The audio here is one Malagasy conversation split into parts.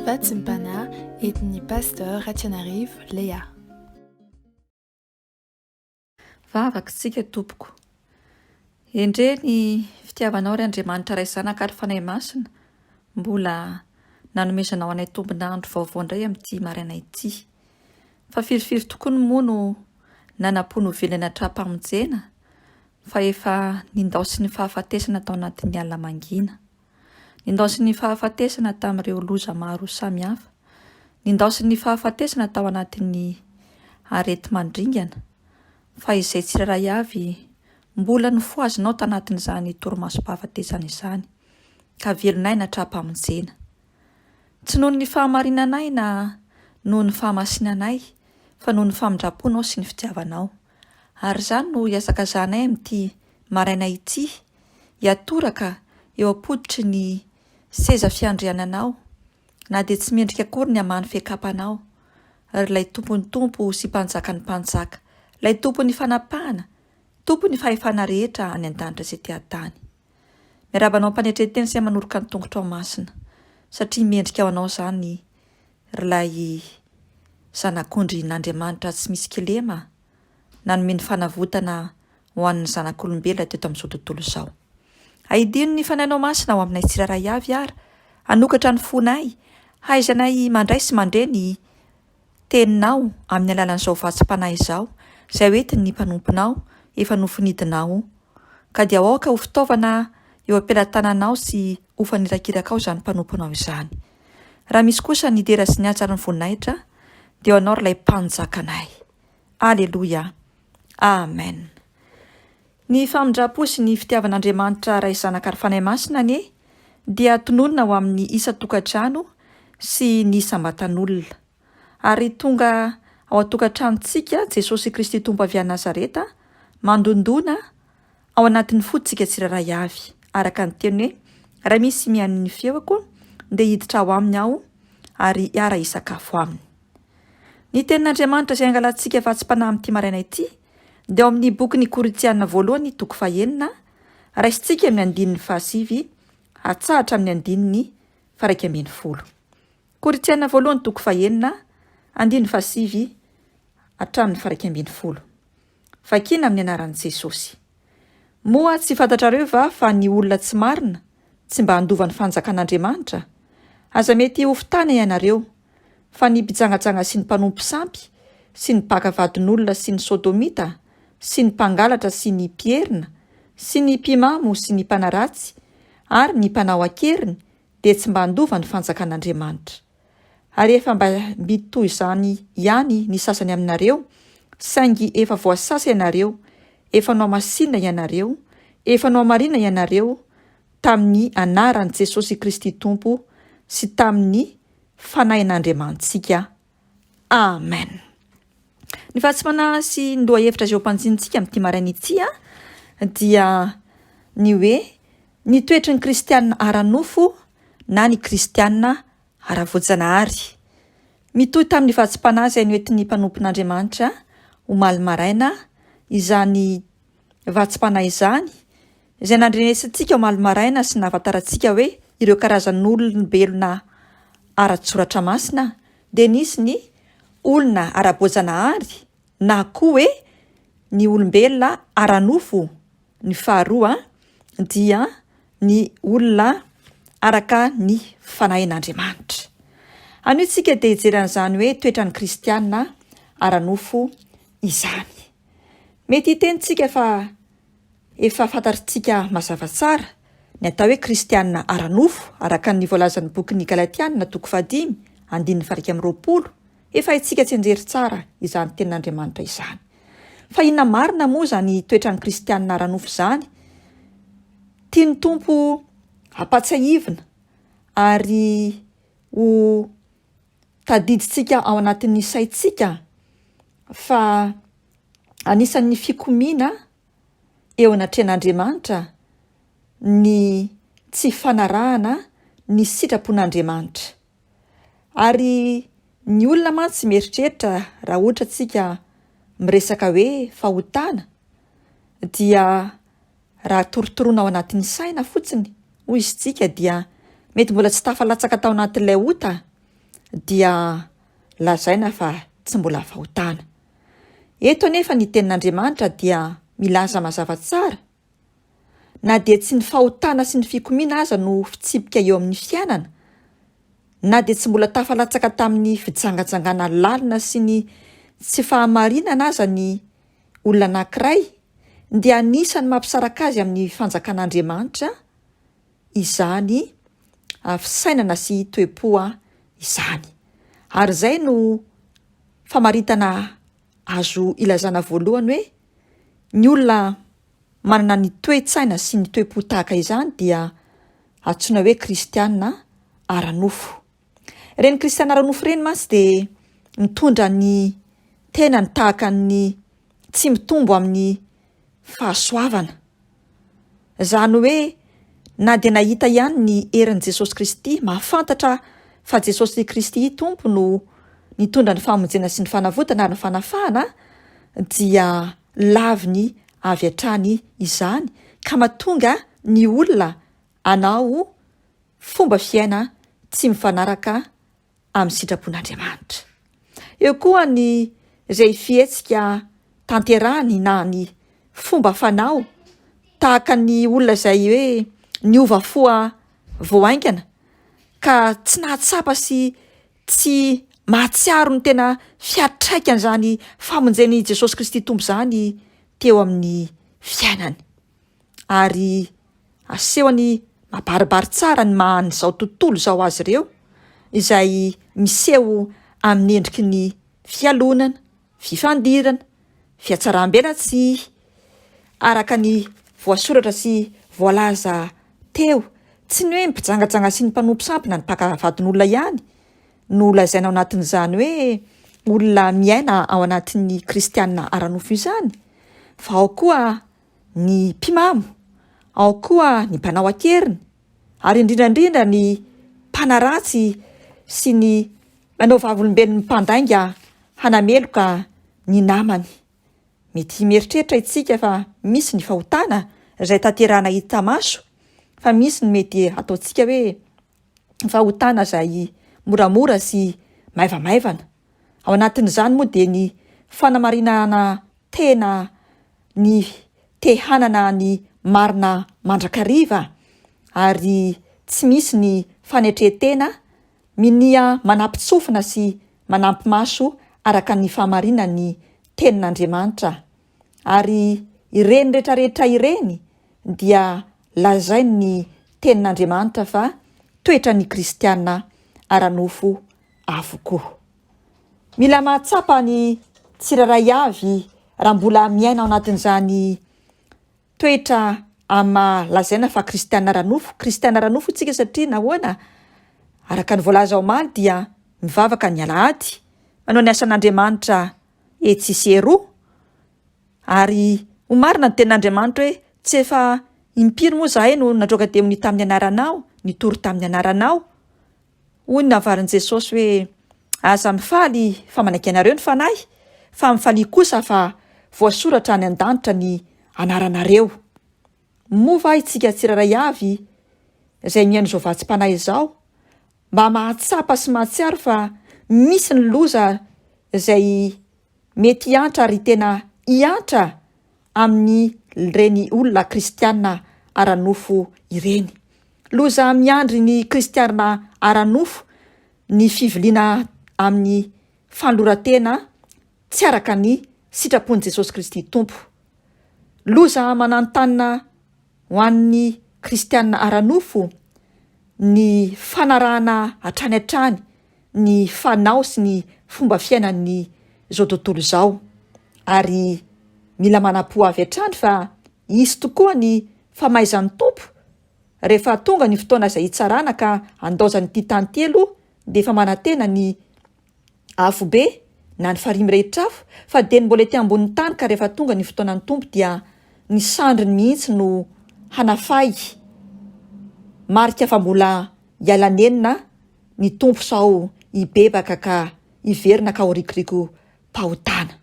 Vatsim-panahy entin'ny Pasteur Ratianarivo Léa. Vavaka isika tompoko. Endrey ny fitiavanao ry Andriamanitra Ray Zanaka ary Fanahy Masina mbola nanomezanao anay tombon'andro vaovao indray amin'ity maraina ity. Fa firifiry tokoa ny moa no nanam-po novelona hatrampamonjena fa efa nindaosin'ny fahafatesana tao anatin'ny alina mangina. Nindaosin'ny fahafatesana tamin'ireo loza maro samihafa. Nindaosin'ny fahafatesana tao anatin'ny areti-mandringana. Fa izay tsirairay avy mbola nofohazinao tanatin'izany torimasom-pahafatesana izany, ka velon'aina hatrampamonjena. Tsy noho ny fahamarinanay na noho ny fahamasinanay, fa noho ny famindram-ponao sy ny fitiavanao. Ary izany no ihazakazahanay amin'ity maraina ity, hiatoraka eo am-pototry ny seza fiandriananao, na dia tsy mendrika akory ny hamaha ny fiakapanao, ry ilay Tompon'ny tompo sy Mpanjakan'ny mpanjaka, ilay Tompon'ny fanapahana, Tompon'ny fahefana rehetra any an-danitra sy ety an-tany. Miarahaba anao am-panetren-tena sy manoroka ny tongotrao masina, satria mendrika ho anao izany, ry ilay Zanak'ondrin'Andriamanitra tsy misy kilema, nanome ny fanavotana ho an'ny zanak'olombelona teto amin'izao tontolo izao. Aidino ny Fanahinao Masina ao aminay tsirairay avy ary hanokatra ny fonay, hahaizanay mandray sy mandre ny Teninao amin'ny alalan'izao vatsim-panahy izao, izay hoentin'ny mpanomponao efa nofinidinao. Ka dia aoka ho fitaovana eo am-pelatananao sy ho fanirakirakao izany mpanomponao izany. Raha misy kosa ny dera sy ny haja ary ny voninahitra, dia ho anao ry ilay Mpanjakanay. Aleloia. Amen. Ny famindram-po sy ny fitiavan'Andriamanitra Ray Zanaka ary Fanahy Masina anie dia tononina ho amin'ny isan-tokantrano sy ny isam-batan'olona. Ary tonga ao an-tokantranontsika Jesosy Kristy Tompo avy any Nazareta mandondona ao anatin'ny fontsika tsirairay avy, araka ny teny hoe, Raha misy mihaino ny feoko dia hiditra ao aminy aho ary hiara-hisakafo aminy. Ny tenin'Andriamanitra izay angalantsika vatsim-panahy amin'ity maraina ity dia ao amin'ny bokin'ny Korintiana voalohany toko fahenina, raisintsika amin'ny andininy fahasivy hatsahatra amin'ny andininy faharaika ambin'ny folo. Korintiana voalohany toko fahenina, andininy fahasivy hatramin'ny faharaika ambin'ny folo. Vakina amin'ny anaran'i Jesosy. Moa tsy fantatrareo va fa ny olona tsy marina tsy mba handova ny fanjakan'Andriamanitra? Aza mety hofitana ianareo, fa ny mpijangajanga sy ny mpanompo sampy sy ny mpaka vadin'olona sy ny sodomita sy ny mpangalatra sy ny mpierina sy ny mpimamo sy ny mpanaratsy ary ny mpanao an-keriny dia tsy mba handova ny fanjakan'Andriamanitra. Ary efa mba mby toy izany ihany ny sasany aminareo, saingy efa voasasa ianareo, efa nohamasinina ianareo, efa nohamarina ianareo tamin'ny anaran'i Jesosy Kristy Tompo sy tamin'ny Fanahin'Andriamanitsika. Amen. Ny fahatsimana sy ny lohahevitra izay ho mpanjinintsika amin'ity maraina ity dia ny hoe ny toetry ny kristiana ara-nofo na ny kristiana ara-voajanahary. Mitohy tamin'ny vatsim-panahy izay noentin'ny mpanompon'Andriamanitra omaly maraina izany vatsim-panahy izany, izay nandrenesantsika omaly maraina sy nahafantarantsika hoe ireo karazan'olombelona ara-tsoratra masina dia nisy ny olona ara-boajanahary na koa hoe ny olombelona ara-nofo, ny faharoa dia ny olona araka ny fanahin'Andriamanitra. Anio isika dia hijery an'izany hoe toetran'ny kristiana ara-nofo izany. Mety hiteny tsika fa efa fantatritsika mazava tsara ny atao hoe kristiana ara-nofo araka ny voalazan'ny bokin'ny Galatiana toko fahadimy andininy faha-iraika amby 20. Efa haintsika tsianjery tsara izany tenin'Andriamanitra izany. Fa inona marina moa izany toetran'ny kristiana ara-nofo izany? Tian'ny Tompo hampatsiahivina ary ho tadidintsika ao anatin'ny saintsika fa anisan'ny fikomiana eo anatrehan'Andriamanitra ny tsy fanarahana ny sitrapon'Andriamanitra. Ary ny olona mantsy mieritreritra raha ohatra tsika miresaka hoe fahotana dia raha torotoroana ao anatin'ny saina fotsiny hoy isika dia mety mbola tsy tafalatsaka tao anatin'ilay ota. dia lazaina fa tsy mbola fahotana. Eto anefa ny tenin'Andriamanitra dia milaza mazava tsara, na dia tsy ny fahotana sy ny fikomiana aza no fitsipika eo amin'ny fiainana, na dia tsy mbola tafalatsaka tamin'ny fijangajangana lalina sy ny tsy fahamarinana aza ny olona anankiray, dia anisan'ny mampisaraka azy amin'ny fanjakan'Andriamanitra izany fisainana sy toe-po izany. Ary izay no famaritana azo ilazana voalohany hoe ny olona manana ny toe-tsaina sy ny toe-po tahaka izany dia antsoina hoe kristiana ara-nofo. Ireny kristiana ara-nofo ireny mantsy dia mitondra ny tenany tahaka ny tsy mitombo amin'ny fahasoavana. Izany hoe na dia nahita ihany ny herin'i Jesosy Kristy, mahafantatra fa Jesosy Kristy Tompo no nitondra ny famonjena sy ny fanavotana ary ny fanafahana, dia laviny avy hatrany izany ka mahatonga ny olona hanao fomba fiaina tsy mifanaraka amin'ny sitrapon'Andriamanitra. Eo koa ny izay fihetsika tanterahany na ny fomba fanao tahaka ny olona izay hoe niova fo vao haingana ka tsy nahatsapa sy tsy mahatsiaro ny tena fiantraikan'izany famonjen'i Jesosy Kristy Tompo izany teo amin'ny fiainany. Ary asehony mabaribary tsara ny maha an'izao tontolo izao azy ireo, izay miseho amin'ny endriky ny fialonana, fifandirana, fihatsaram-belatsihy, araka ny voasoratra sy voalaza teo. Tsy ny hoe ny mpijangajanga sy ny mpanompo sampy na ny mpaka vadin'olona ihany no lazaina ao anatin'izany hoe olona miaina ao anatin'ny kristiana ara-nofo izany, fa ao koa ny mpimamo, ao koa ny mpanao an-keriny, ary indrindra indrindra ny mpanaratsy sy ny manao vavolombelon'ny mpandainga hanameloka ny namany. Mety mieritreritra isika fa misy ny fahotana izay tanterahana hita maso, fa misy ny mety ataontsika hoe fahotana izay moramora sy maivamaivana. Ao anatin'izany moa dia ny fanamarinana tena ny te hanana ny marina mandrakariva ary tsy misy ny fanetren-tena minia manampin-tsofina sy manampi-maso araka ny fahamarinan'ny Tenin'Andriamanitra. Ary ireny rehetrarehetra ireny dia lazain'ny Tenin'Andriamanitra fa toetran'ny kristiana ara-nofo avokoa. Mila mahatsapa ny tsirairay avy raha mbola miaina ao anatin'izany toetra amin'ny maha lazaina fa kristiana ara-nofo. Kristiana ara-nofo isika satria nahoana? Araka ny voalaza omaly dia mivavaka ny alahady, manao ny asan'Andriamanitra etsy sy eroa ary ho marina ny tenin'Andriamanitra hoe tsy efa impiry moa izahay no nandroaka demonia tamin'ny anaranao, nitory tamin'ny anaranao. Hoy ny navalin'i Jesosy hoe, Aza mifaly fa manaiky anareo ny Fanahy, fa mifalia kosa fa voasoratra any an-danitra ny anaranareo. Moa va isika tsirairay avy izay mihaino izao vatsim-panahy izao mba mahatsapa sy mahatsiaro fa misy ny loza izay mety hiantra ary tena hiantra amin'ireny olona kristiana ara-nofo ireny. Loza miandry ny kristiana ara-nofo ny fiviliana amin'ny fanoloran-tena tsy araka ny sitrapon'i Jesosy Kristy Tompo. Loza mananontanona ho an'ny kristiana ara-nofo ny fanarahana hatrany hatrany ny fanao sy ny fomba fiainan'ny izao tontolo izao ary mila manam-po avy hatrany fa hisy tokoa ny famaizan'ny Tompo rehefa tonga ny fotoana izay hitsarana ka handaozany ity tany ity aloha dia efa manantena ny afobe na ny farihy mirehitra afo fa dia ny mbola ety ambonin'ny tany ka rehefa tonga ny fotoanan'ny Tompo dia ny sandriny mihitsy no hanafay marika fa mbola hiala nenina ny Tompo sao hibebaka ka hiverina ka ho rikoriko mpahotana.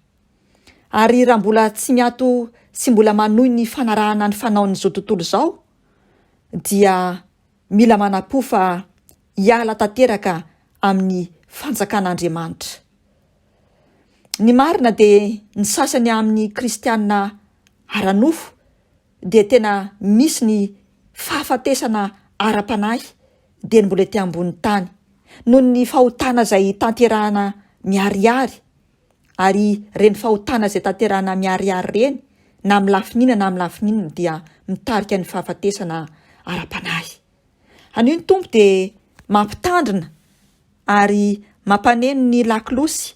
Ary raha mbola tsy miato sy mbola manohy ny fanarahana ny fanaon'izao tontolo izao dia mila manam-po fa hiala tanteraka amin'ny fanjakan'Andriamanitra. Ny marina dia ny sasany amin'ny kristiana ara-nofo dia tena misy ny fahafatesana ara-panahy dieny mbola ety ambony tany noho ny fahotana izay tanterahana miharihary ary ireny fahotana izay tanterahana miharihary ireny na amin'ny lafiny inona na amin'ny lafiny inona dia mitarika ny fahafatesana ara-panahy. Anio ny Tompo dia mampitandrina ary mampaneno ny lakolosy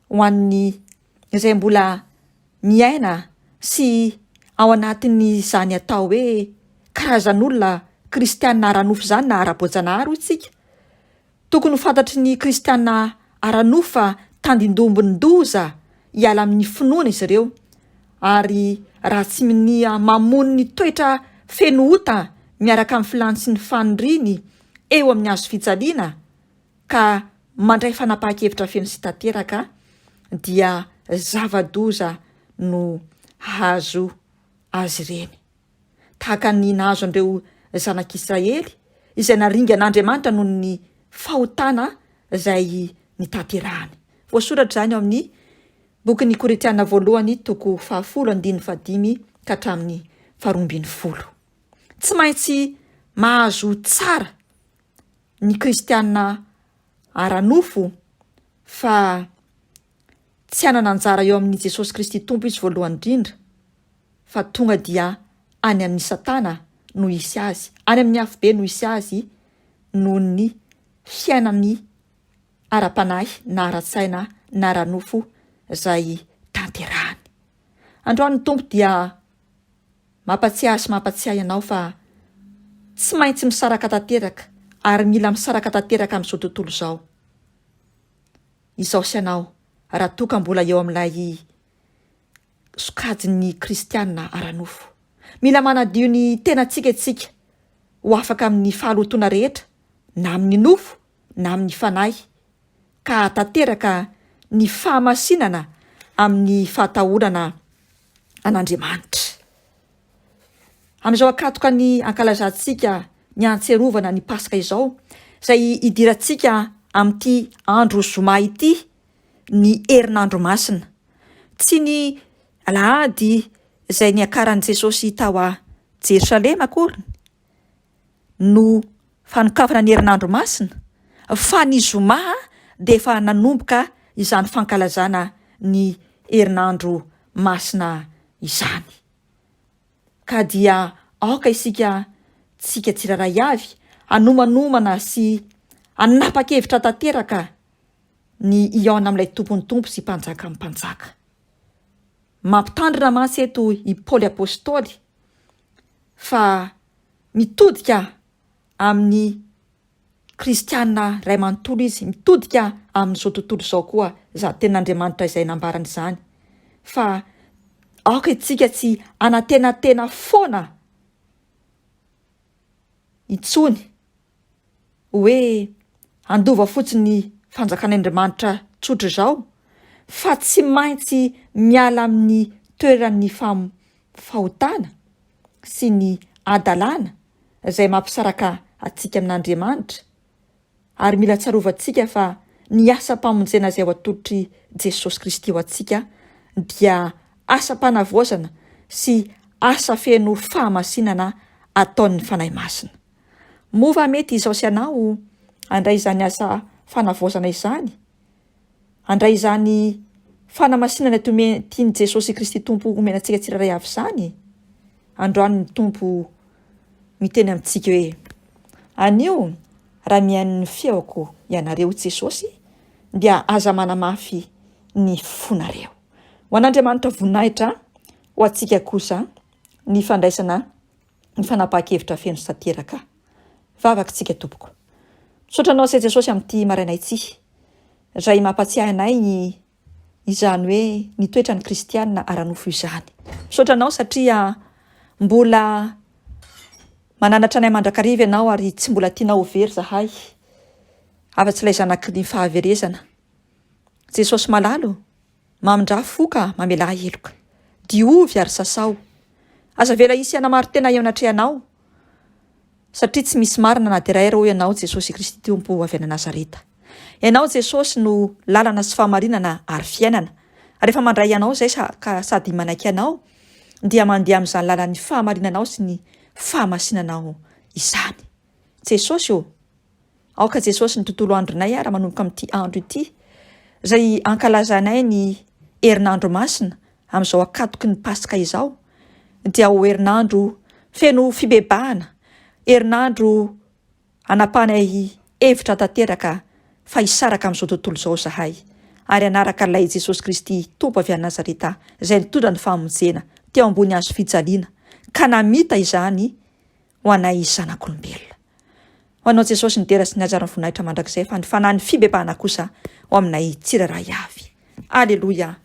ho an'ny izay mbola miaina sy ao anatin'izany atao hoe karazan'olona kristiana ara-nofo izany na ara-boajanahary hoy isika. Tokony ho fantatry ny kristiana ara-nofo fa tandindomin-doza hiala amin'ny finoana izy ireo ary raha tsy minia mamono ny toetra feno ota miaraka amin'ny filany sy ny faniriany eo amin'ny hazo fijaliana ka mandray fanapahan-kevitra feno sy tanteraka dia zava-doza no hahazo azy ireny. Tahaka ny nahazo an'ireo zanak'Israely izay naringan'Andriamanitra noho ny fahotana izay nitanterahany. Voasoratra izany ao amin'ny bokin'ny Korintiana voalohany toko fahafolo andininy fahadimy ka hatramin'ny faharoa ambin'ny folo. Tsy maintsy mahazo tsara ny kristiana ara-nofo fa tsy hanana anjara eo amin'i Jesosy Kristy Tompo izy voalohany indrindra fa tonga dia any amin'i Satana no hisy azy, any amin'ny afobe no hisy azy noho ny fiainany ara-panahy na ara-tsaina na ara-nofo izay tanterahany. Androany ny Tompo dia Mampatsiahy sy mampatsiahy anao fa tsy maintsy misaraka tanteraka ary mila misaraka tanteraka amin'izao tontolo izao izao sy ianao raha toa ka mbola eo amin'ilay sokajin'ny kristiana ara-nofo. Mila manadio ny tenantsika isika ho afaka amin'ny fahalotoana rehetra na amin'ny nofo na amin'ny fanahy ka hahatanteraka ny fahamasinana amin'ny fahatahorana an'Andriamanitra. Amin'izao ankatoka ny ankalazantsika ny ahatserovana ny Paska izao, izay hidirantsika amin'ity andro zoma ity ny herinandro masina. Tsy ny alahady izay niakaran'i Jesosy tao a Jerosalema akory no fanokafana ny herinandro masina fa ny zoma dia efa nanomboka izany fankalazana ny herinandro masina izany. Ka dia aoka isika tsika tsirairay avy hanomanomana sy hanapa-kevitra tanteraka ny hihaona amin'ilay Tompon'ny Tompo sy Mpanjakan'ny Mpanjaka. Mampitandrina mantsy eto i Paoly Apostoly fa mitodika amin'ny kristiana iray manontolo izy, mitodika amin'izao tontolo izao koa izany tenin'Andriamanitra izay nambarany izany fa aoka isika tsy hanantenantena foana intsony hoe handova fotsiny ny fanjakan'Andriamanitra tsotra izao fa tsy maintsy miala amin'ny toeran'ny fahotana sy ny hadalana izay mampisaraka antsika amin'Andriamanitra ary mila tsarovantsika fa ny asam-pamonjena izay ho atolotr'i Jesosy Kristy ho antsika dia asam-panavaozana sy asa feno fahamasinana ataon'ny Fanahy Masina. Moa va mety izao sy ianao handray izany asa fanavaozana izany? Handray izany fanamasinana tian'i Jesosy Kristy Tompo homena antsika tsirairay avy izany? Androany ny Tompo miteny amintsika hoe, Anio, raha mihaino ny feoko ianareo, Jesosy, dia aza manamafy ny fonareo. Ho an'Andriamanitra voninahitra, ho antsika kosa ny fandraisana ny fanapahan-kevitra feno sy tanteraka. Vavaka tsika tompoko. Misaotra anao Ase Jesosy amin'ity maraina ity. Izay mampatsiahy anay ny izany hoe ny toetran'ny kristiana ara-nofo izany. Misaotra anao satria mbola mananatra anay mandrakariva ianao ary tsy mbola tianao ho very zahay afa-tsy ilay zanaky ny fahaverezana. Jesosy malala o! Mamindrà fo ka mamelà heloka. Diovy ary sasao. Aza avela hisy hanamaro-tena eo anatrehanao, satria tsy misy marina na dia iray ara hoy Ianao, Jesosy Kristy Tompo avy any Nazareta. Ianao Jesosy no lalana sy fahamarinana ary fiainana. Rehefa mandray Anao izay ka sady manaiky Anao dia mandeha amin'izany lalan'ny fahamarinanao sy ny fahamasinanao izany. Jesosy ô! Aoka Jesosy ny tontolo andronay ary manomboka amin'ity andro ity izay ankalazanay ny herinandro masina amin'izao ankatoky ny Paska izao dia ho herinandro feno fibebahana, herinandro hanapahanay hevitra tanteraka fa hisaraka amin'izao tontolo izao izahay ary hanaraka ilay Jesosy Kristy Tompo avy any Nazareta izay nitondra ny famonjena teo ambony hazo fijaliana ka namita izany ho anay zanak'olombelona. Ho anao Jesosy ny dera sy ny haja ary ny voninahitra mandrakizay fa ny fanahin'ny fibebahana kosa ho aminay tsirairay avy. Aleloia.